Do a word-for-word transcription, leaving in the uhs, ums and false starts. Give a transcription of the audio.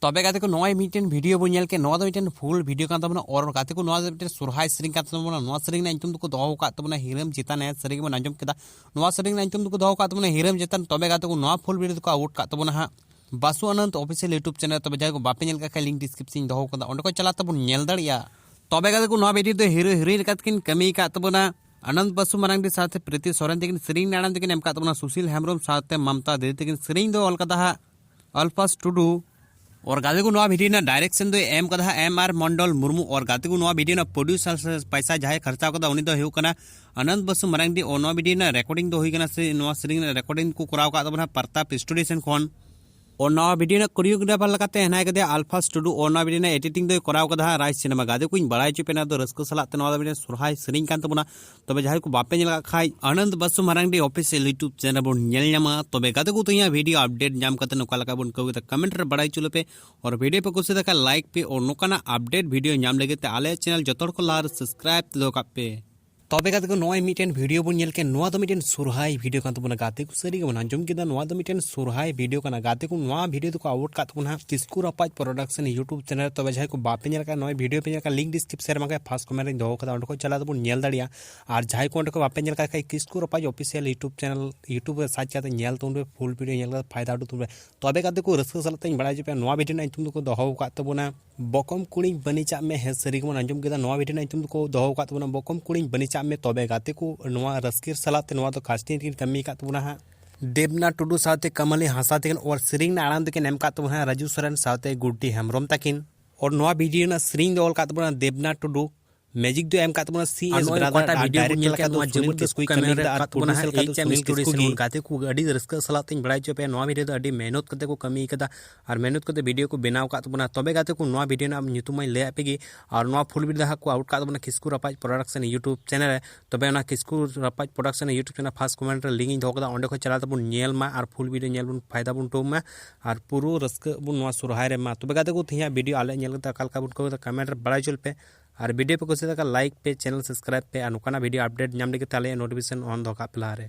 ᱛᱚᱵᱮ ᱜᱟᱛᱮ ᱠᱚ, ᱱᱚᱜᱼᱚᱭ ᱢᱤᱫᱴᱮᱱ ᱵᱷᱤᱰᱤᱭᱳ ᱵᱚᱱ ᱧᱮᱞ ᱠᱮᱫ, ᱱᱚᱣᱟ ᱫᱚ ᱢᱤᱫᱴᱮᱱ ᱯᱷᱩᱞ ᱵᱷᱤᱰᱤᱭᱳ ᱠᱟᱱ ᱛᱟᱵᱚᱱᱟ᱾ ᱟᱨ ᱜᱟᱛᱮ ᱠᱚ, ᱱᱚᱣᱟ ᱫᱚ ᱢᱤᱫᱴᱮᱱ ᱥᱚᱨᱦᱟᱭ ᱥᱮᱨᱮᱧ ᱠᱟᱱ ᱛᱟᱵᱚᱱᱟ᱾ ᱱᱚᱣᱟ ᱥᱮᱨᱮᱧ ᱨᱮᱱᱟᱜ ᱧᱩᱛᱩᱢ ᱫᱚᱠᱚ ᱫᱚᱦᱚ ᱟᱠᱟᱫ ᱛᱟᱵᱚᱱᱟ ᱦᱤᱨᱟᱹᱢ ᱪᱮᱛᱟᱱᱮ, ᱥᱟᱹᱨᱤ ᱜᱮᱵᱚᱱ ᱟᱸᱡᱚᱢ ᱠᱮᱫᱟ᱾ ᱱᱚᱣᱟ ᱥᱮᱨᱮᱧ ᱨᱮᱱᱟᱜ ᱧᱩᱛᱩᱢ ᱫᱚᱠᱚ ᱫᱚᱦᱚ ᱟᱠᱟᱫ ᱛᱟᱵᱚᱱᱟ ᱦᱤᱨᱟᱹᱢ ᱪᱮᱛᱟᱱ᱾ ᱛᱚᱵᱮ ᱜᱟᱛᱮ ᱠᱚ, ᱱᱚᱣᱟ ᱯᱷᱩᱞ ᱵᱷᱤᱰᱤᱭᱳ ᱫᱚᱠᱚ ᱟᱣᱩᱴ ᱠᱟᱜ ᱛᱟᱵᱚᱱᱟ ᱦᱟᱸᱜ ᱵᱟᱥᱩ ᱟᱱᱚᱱᱫ ᱚᱯᱷᱤᱥᱤᱭᱟᱞ ᱭᱩᱴᱩᱵᱽ ᱪᱮᱱᱮᱞ᱾ ᱛᱚᱵᱮ ᱡᱟᱦᱟᱸᱭ ᱠᱚ ᱵᱟᱯᱮ ᱧᱮᱞ ᱠᱟᱜ ᱠᱷᱟᱡ, ᱞᱤᱝᱠ ᱰᱤᱥᱠᱨᱤᱯᱥᱚᱱ ᱤᱧ ᱫᱚᱦᱚ ᱠᱟᱫᱟ, ᱚᱸᱰᱮ ᱠᱷᱚᱱ ᱪᱟᱞᱟᱜ ᱛᱟᱵᱚᱱ ᱧᱮᱞ ᱫᱟᱲᱮᱭᱟᱜᱼᱟ᱾ ᱛᱚᱵᱮ ᱜᱟᱛᱮ ᱠᱚ, ᱱᱚᱣᱟ ᱵᱷᱤᱰᱤᱭᱳ ᱫᱚ ᱦᱤᱨᱳ ᱦᱤᱨᱳᱭᱤᱱ ᱞᱮᱠᱟ ᱛᱮᱠᱤᱱ ᱠᱟᱹᱢᱤ ᱟᱠᱟᱫ ᱛᱟᱵᱚᱱᱟ ᱟᱱᱚᱱᱫ ᱵᱟᱥᱩ ᱢᱟᱨᱟᱝᱰᱤ ᱥᱟᱶᱛᱮ ᱯᱨᱤᱛᱤ ᱥᱚᱨᱮᱱ᱾ ᱛᱟᱹᱠᱤᱱ ᱥᱮᱨᱮᱧ ᱨᱮᱱᱟᱜ ᱟᱲᱟᱝ ᱫᱚᱠᱤᱱ ᱮᱢ ᱟᱠᱟᱫ ᱛᱟᱵᱚᱱᱟ ᱥᱩᱥᱤᱞ ᱦᱮᱢᱵᱨᱚᱢ ᱥᱟᱶᱛᱮ ᱢᱟᱢᱛᱟ ᱫᱤᱫᱤ᱾ ᱛᱟᱹᱠᱤᱱ ᱥᱮᱨᱮᱧ ᱫᱚ ᱚᱞ ᱠᱟᱫᱟ ᱦᱟᱸᱜ ᱟᱞᱯᱷᱟᱥ ᱴᱩᱰᱩ᱾ ᱟᱨ ᱜᱟᱛᱮ ᱠᱚ, ᱱᱚᱣᱟ ᱵᱷᱤᱰᱤᱭᱳ ᱨᱮᱱᱟᱜ ᱰᱟᱭᱨᱮᱠᱥᱚᱱ ᱫᱚᱭ ᱮᱢ ᱠᱟᱫᱟ ᱦᱟᱸᱜ ᱮᱢ ᱟᱨ ᱢᱚᱱᱰᱚᱞ ᱢᱩᱨᱢᱩ᱾ ᱟᱨ ᱜᱟᱛᱮ ᱠᱚ, ᱱᱚᱣᱟ ᱵᱷᱤᱰᱤᱭᱳ ᱨᱮᱱᱟᱜ ᱯᱨᱚᱰᱭᱩᱥᱟᱨ ᱥᱮ ᱯᱚᱭᱥᱟ ᱡᱟᱦᱟᱸᱭ ᱠᱷᱚᱨᱪᱟ ᱠᱟᱫᱟ, ᱩᱱᱤ ᱫᱚ ᱦᱩᱭᱩᱜ ᱠᱟᱱᱟ ᱟᱱᱚᱱᱫ ᱵᱟᱥᱩ ᱢᱟᱨᱟᱝᱰᱤ᱾ ᱟᱨ ᱱᱚᱣᱟ ᱵᱷᱤᱰᱤᱭᱳ ᱨᱮᱱᱟᱜ ᱨᱮᱠᱚᱨᱰᱤᱝ ᱫᱚ ᱦᱩᱭ ᱠᱟᱱᱟ, ᱥᱮ ᱱᱚᱣᱟ ᱥᱮᱨᱮᱧ ᱨᱮᱱᱟᱜ ᱨᱮᱠᱚᱨᱰᱤᱝ ᱠᱚ ᱠᱚᱨᱟᱣ ᱟᱠᱟᱫ ᱛᱟᱵᱚᱱᱟ ᱯᱨᱚᱛᱟᱯ ᱥᱴᱩᱰᱤᱭᱳ ᱥᱮᱱ ᱠᱷᱚᱱ᱾ ᱟᱨ ᱱᱚᱣᱟ ᱵᱷᱤᱰᱤᱭᱳ ᱨᱮᱱᱟᱜ ᱠᱳᱨᱤᱭᱳᱜᱨᱟᱯᱷᱟᱨ ᱞᱮᱠᱟᱛᱮ ᱦᱮᱱᱟᱭ ᱠᱟᱫᱮᱭᱟ ᱟᱞᱯᱷᱟᱥ ᱴᱩᱰᱩ᱾ ᱟᱨ ᱱᱚᱣᱟ ᱵᱷᱤᱰᱤᱭᱳ ᱨᱮᱱᱟᱜ ᱮᱰᱤᱴᱤᱝ ᱫᱚᱭ ᱠᱚᱨᱟᱣ ᱠᱟᱫᱟ ᱦᱟᱸᱜ ᱨᱟᱡᱽ ᱥᱤᱱᱮᱢᱟ᱾ ᱜᱟᱛᱮ ᱠᱚᱧ ᱵᱟᱲᱟᱭ ᱦᱚᱪᱚ ᱯᱮ, ᱱᱚᱣᱟ ᱫᱚ ᱨᱟᱹᱥᱠᱟᱹ ᱥᱟᱞᱟᱜ ᱛᱮ ᱱᱚᱣᱟ ᱫᱚ ᱢᱤᱫᱴᱮᱱ ᱥᱚᱨᱦᱟᱭ ᱥᱮᱨᱮᱧ ᱠᱟᱱ ᱛᱟᱵᱚᱱᱟ᱾ ᱛᱚᱵᱮ ᱡᱟᱦᱟᱸᱭ ᱠᱚ ᱵᱟᱯᱮ ᱧᱮᱞ ᱟᱠᱟᱫ ᱠᱷᱟᱡ, ᱟᱱᱚᱱᱫ ᱵᱟᱥᱩ ᱢᱟᱨᱟᱝᱰᱤ ᱚᱯᱷᱤᱥᱤᱭᱟᱞ ᱭᱩᱴᱩᱵᱽ ᱪᱮᱱᱮᱞ ᱨᱮᱵᱚᱱ ᱧᱮᱞ ᱧᱟᱢᱟ᱾ ᱛᱚᱵᱮ ᱜᱟᱛᱮ ᱠᱚ, ᱛᱮᱦᱮᱧᱟᱜ ᱵᱷᱤᱰᱤᱭᱳ ᱟᱯᱰᱮᱴ ᱧᱟᱢ ᱠᱟᱛᱮ ᱚᱠᱟ ᱞᱮᱠᱟ ᱵᱚᱱ ᱟᱹᱭᱠᱟᱹᱣ ᱠᱮᱫᱟ, ᱠᱚᱢᱮᱱᱴ ᱨᱮ ᱵᱟᱲᱟᱭ ᱦᱚᱪᱚ ᱞᱮᱯᱮ᱾ ᱟᱨ ᱵᱷᱤᱰᱤᱭᱳ ᱯᱮ ᱠᱩᱥᱤᱭᱟᱫᱟ ᱠᱷᱟᱡ, ᱞᱟᱭᱤᱠ ᱯᱮ᱾ ᱟᱨ ᱱᱚᱝᱠᱟᱱᱟᱜ ᱟᱯᱰᱮᱴ ᱵᱷᱤᱰᱤᱭᱳ ᱧᱟᱢ ᱞᱟᱹᱜᱤᱫ ᱛᱮ ᱟᱞᱮᱭᱟᱜ ᱪᱮᱱᱮᱞ ᱡᱚᱛᱚ ᱦᱚᱲ ᱠᱷᱚᱱ ᱞᱟᱦᱟ ᱨᱮ ᱥᱟᱵᱥᱠᱨᱟᱭᱤᱵ ᱫᱚᱦᱚ ᱠᱟᱜ ᱯᱮ᱾ ᱛᱚᱵᱮ ᱜᱟᱛᱮ ᱠᱚ, ᱱᱚᱜᱼᱚᱭ ᱢᱤᱫᱴᱮᱱ ᱵᱷᱤᱰᱤᱭᱳ ᱵᱚᱱ ᱧᱮᱞ ᱠᱮᱫ, ᱱᱚᱣᱟ ᱫᱚ ᱢᱤᱫᱴᱮᱱ ᱥᱚᱨᱦᱟᱭ ᱵᱷᱤᱰᱤᱭᱳ ᱠᱟᱱ ᱛᱟᱵᱚᱱᱟ᱾ ᱜᱟᱛᱮ ᱠᱚ, ᱥᱟᱹᱨᱤ ᱜᱮᱵᱚᱱ ᱟᱸᱡᱚᱢ ᱠᱮᱫᱟ, ᱱᱚᱣᱟ ᱫᱚ ᱢᱤᱫᱴᱮᱱ ᱥᱚᱨᱦᱟᱭ ᱵᱷᱤᱰᱤᱭᱳ ᱠᱟᱱᱟ᱾ ᱜᱟᱛᱮ ᱠᱚ, ᱱᱚᱣᱟ ᱵᱷᱤᱰᱤᱭᱳ ᱫᱚᱠᱚ ᱟᱯᱞᱳᱰ ᱠᱟᱜ ᱛᱟᱵᱚᱱᱟ ᱦᱟᱸᱜ ᱠᱤᱥᱠᱩ ᱨᱟᱯᱟᱡᱽ ᱯᱨᱚᱰᱟᱠᱥᱚᱱ ᱭᱩᱴᱩᱵᱽ ᱪᱮᱱᱮᱞ᱾ ᱛᱚᱵᱮ ᱡᱟᱦᱟᱸᱭ ᱠᱚ ᱵᱟᱯᱮ ᱧᱮᱞ ᱟᱠᱟᱫ, ᱱᱚᱣᱟ ᱵᱷᱤᱰᱤᱭᱳ ᱯᱮ ᱧᱮᱞ ᱟᱠᱟᱫ, ᱞᱤᱝᱠ ᱰᱤᱥᱠᱨᱤᱯᱥᱚᱱ ᱨᱮ ᱮᱢ ᱟᱠᱟᱫ, ᱯᱷᱟᱨᱥᱴ ᱠᱚᱢᱮᱱᱴ ᱨᱤᱧ ᱫᱚᱦᱚ ᱠᱟᱫᱟ, ᱚᱸᱰᱮ ᱠᱷᱚᱱ ᱪᱟᱞᱟᱣ ᱛᱮᱵᱚᱱ ᱧᱮᱞ ᱫᱟᱲᱮᱭᱟᱜᱼᱟ᱾ ᱟᱨ ᱡᱟᱦᱟᱸᱭ ᱠᱚ ᱚᱸᱰᱮ ᱠᱷᱚᱱ ᱵᱟᱯᱮ ᱧᱮᱞ ᱟᱠᱟᱫ ᱠᱷᱟᱡ, ᱠᱤᱥᱠᱩ ᱨᱟᱯᱟᱡᱽ ᱚᱯᱷᱤᱥᱤᱭᱟᱞ ᱭᱩᱴᱩᱵᱽ ᱪᱮᱱᱮᱞ ᱭᱩᱴᱩᱵᱽ ᱨᱮ ᱥᱟᱨᱪ ᱠᱟᱛᱮ ᱧᱮᱞ ᱛᱟᱵᱚᱱ ᱯᱮ, ᱯᱷᱩᱞ ᱵᱷᱤᱰᱤᱭᱳ ᱧᱮᱞ ᱠᱟᱛᱮ ᱯᱷᱟᱭᱫᱟ ᱩᱰᱩᱠ ᱛᱟᱵᱚᱱ ᱯᱮ᱾ ᱛᱚᱵᱮ ᱜᱟᱛᱮ ᱠᱚ, ᱨᱟᱹᱥᱠᱟᱹ ᱥᱟᱞᱟᱜ ᱛᱮᱧ ᱵᱟᱲᱟᱭ ᱦᱚᱪᱚ ᱯᱮᱭᱟ, ᱱᱚᱣᱟ ᱵᱷᱤᱰᱤᱭᱳ ᱨᱮᱱᱟᱜ ᱧᱩᱛᱩᱢ ᱫᱚᱠᱚ ᱫᱚᱦᱚ ᱟᱠᱟᱫ ᱛᱟᱵᱚᱱᱟ ᱵᱚᱠᱚᱢ ᱠᱩᱲᱤᱧ ᱵᱟᱹᱱᱤᱪᱟᱜ ᱢᱮ᱾ ᱦᱮᱸ, ᱥᱟᱹᱨᱤ ᱜᱮᱵᱚᱱ ᱟᱸᱡᱚᱢ ᱠᱮᱫᱟ, ᱱᱚᱣᱟ ᱵᱷᱤᱰᱤᱭᱳ ᱨᱮᱱᱟᱜ ᱧᱩᱛᱩᱢ ᱫᱚᱠᱚ ᱫᱚᱦᱚ ᱟᱠᱟᱫ ᱛᱟᱵᱚᱱᱟ ᱵᱚᱠᱚᱢ ᱠᱩᱲᱤᱧ ᱵᱟᱹᱱᱤᱪᱟᱜ ᱢᱮ᱾ ᱛᱚᱵᱮ ᱜᱟᱛᱮ ᱠᱚ, ᱱᱚᱣᱟ ᱨᱟᱹᱥᱠᱟᱹ ᱥᱟᱞᱟᱜ ᱛᱮ ᱱᱚᱣᱟ ᱫᱚ ᱠᱟᱥᱴᱤᱝ ᱨᱮᱠᱤᱱ ᱠᱟᱹᱢᱤ ᱟᱠᱟᱫ ᱛᱟᱵᱚᱱᱟ ᱦᱟᱸᱜ ᱫᱮᱵᱽᱱᱟ ᱴᱩᱰᱩ ᱥᱟᱶᱛᱮ ᱠᱟᱢᱟᱞᱤ ᱦᱟᱸᱥᱫᱟ ᱛᱟᱹᱠᱤᱱ᱾ ᱟᱨ ᱥᱮᱨᱮᱧ ᱨᱮᱱᱟᱜ ᱟᱲᱟᱝ ᱫᱚᱠᱤᱱ ᱮᱢ ᱟᱠᱟᱫ ᱛᱟᱵᱚᱱᱟ ᱦᱟᱸᱜ ᱨᱟᱡᱩ ᱥᱚᱨᱮᱱ ᱥᱟᱶᱛᱮ ᱜᱩᱰᱰᱤ ᱦᱮᱢᱵᱨᱚᱢ ᱛᱟᱹᱠᱤᱱ᱾ ᱟᱨ ᱱᱚᱣᱟ ᱵᱷᱤᱰᱤᱭᱳ ᱨᱮᱱᱟᱜ ᱥᱮᱨᱮᱧ ᱫᱚ ᱚᱞ ᱟᱠᱟᱫ ᱛᱟᱵᱚᱱᱟ ᱫᱮᱵᱽᱱᱟ ᱴᱩᱰᱩ, ᱢᱮᱡᱤᱠ ᱫᱚ ᱮᱢ ᱟᱠᱟᱫ ᱛᱟᱵᱚᱱᱟ ᱥᱤ ᱮᱥ ᱱᱚᱜᱼᱚᱭ ᱵᱨᱟᱫᱟᱨ᱾ ᱚᱠᱟᱴᱟᱜ ᱟᱨ ᱵᱷᱤᱰᱤᱭᱳ ᱵᱚᱱ ᱰᱟᱭᱨᱮᱠᱴ ᱧᱮᱞ ᱞᱮᱠᱟ ᱠᱮᱫ, ᱛᱮ ᱱᱚᱣᱟ ᱥᱩᱱᱤᱞ ᱡᱟᱹᱢᱩ ᱠᱤᱥᱠᱩᱭ ᱠᱤᱥᱠᱩᱭ ᱠᱟᱹᱢᱤ ᱠᱟᱹᱢᱤ ᱨᱮ ᱠᱟᱫᱟ᱾ ᱟᱨ ᱟᱠᱟᱫ ᱛᱟᱵᱚᱱᱟ ᱯᱨᱚᱰᱭᱩᱥᱟᱨ ᱦᱟᱸᱜ ᱞᱮᱠᱟ ᱛᱮ ᱮᱭᱤᱪ ᱮᱢ ᱥᱩᱱᱤᱞ ᱥᱴᱩᱰᱤᱭᱳ ᱠᱤᱥᱠᱩ ᱥᱮᱱ ᱜᱮ᱾ ᱠᱷᱚᱱ᱾ ᱜᱟᱛᱮ ᱠᱚ, ᱟᱹᱰᱤ ᱨᱟᱹᱥᱠᱟᱹ ᱥᱟᱞᱟᱜ ᱛᱮᱧ ᱵᱟᱲᱟᱭ ᱦᱚᱪᱚ ᱯᱮᱭᱟ, ᱱᱚᱣᱟ ᱵᱷᱤᱰᱤᱭᱳ ᱫᱚ ᱟᱹᱰᱤ ᱢᱮᱦᱱᱚᱛ ᱠᱟᱛᱮ ᱠᱚ ᱠᱟᱹᱢᱤ ᱠᱟᱫᱟ᱾ ᱟᱨ ᱢᱮᱦᱱᱚᱛ ᱠᱟᱛᱮ ᱵᱷᱤᱰᱤᱭᱳ ᱠᱚ ᱵᱮᱱᱟᱣ ᱟᱠᱟᱫ ᱛᱟᱵᱚᱱᱟ᱾ ᱛᱚᱵᱮ ᱜᱟᱛᱮ ᱠᱚ, ᱱᱚᱣᱟ ᱵᱷᱤᱰᱤᱭᱳ ᱨᱮᱱᱟᱜ ᱧᱩᱛᱩᱢ ᱢᱟᱧ ᱞᱟᱹᱭᱟᱫ ᱯᱮ ᱜᱮ᱾ ᱟᱨ ᱱᱚᱣᱟ ᱯᱷᱩᱞ ᱵᱷᱤᱰᱤᱭᱳ ᱫᱚ ᱦᱟᱸᱜ ᱠᱚ ᱟᱯᱞᱳᱰ ᱠᱟᱜ ᱛᱟᱵᱚᱱᱟ Kisku Rapaj production YouTube channel ᱨᱮ᱾ ᱛᱚᱵᱮ ᱚᱱᱟ Kisku Rapaj production YouTube channel first comment ᱨᱮ ᱞᱤᱝᱠ ᱤᱧ ᱫᱚᱦᱚ ᱠᱟᱫᱟ, ᱚᱸᱰᱮ ᱠᱷᱚᱱ ᱪᱟᱞᱟᱣ ᱛᱮᱵᱚᱱ ᱧᱮᱞ ᱢᱟ ᱟᱨ ᱯᱷᱩᱞ ᱵᱷᱤᱰᱤᱭᱳ ᱧᱮᱞ ᱵᱚᱱ, ᱯᱷᱟᱭᱫᱟ ᱵᱚᱱ ᱩᱴᱷᱟᱹᱣ ᱢᱟ᱾ ᱟᱨ ᱯᱩᱨᱟᱹ ᱨᱟᱹᱥᱠᱟᱹᱜ ᱵᱚᱱ ᱱᱚᱣᱟ ᱥᱚᱨᱦᱟᱭ ᱨᱮ᱾ ᱢᱟ ᱛᱚᱵᱮ ᱜᱟᱛᱮ ᱠᱚ, ᱛᱮᱦᱮᱧᱟᱜ ᱵᱷᱤᱰᱤᱭᱳ ᱟᱞᱮ ᱧᱮᱞ ᱠᱟᱛᱮ ᱚᱠᱟ ᱞᱮᱠᱟ ᱵᱚᱱ ᱟᱹᱭᱠᱟᱹᱣ ᱠᱮᱫᱟ, ᱠᱚᱢᱮᱱᱴ ᱨᱮ ᱵᱟᱲᱟᱭ ᱦᱚᱪᱚ ᱞᱮᱯᱮ᱾ ᱟᱨ ᱵᱷᱤᱰᱤᱭᱳ ᱯᱮ ᱠᱩᱥᱤᱭᱟᱫᱟ ᱠᱷᱟᱱ, ᱞᱟᱭᱤᱠ ᱯᱮ, ᱪᱮᱱᱮᱞ ᱥᱟᱵᱥᱠᱨᱟᱭᱤᱵ ᱯᱮ᱾ ᱟᱨ ᱱᱚᱝᱠᱟᱱᱟᱜ ᱵᱷᱤᱰᱤᱭᱳ ᱟᱯᱰᱮᱴ ᱧᱟᱢ ᱞᱟᱹᱜᱤᱫ ᱛᱮ ᱟᱞᱮᱭᱟᱜ ᱱᱳᱴᱤᱯᱷᱤᱠᱮᱥᱚᱱ ᱚᱱ ᱫᱚᱦᱚ ᱠᱟᱜ ᱯᱮ ᱞᱟᱦᱟᱨᱮ᱾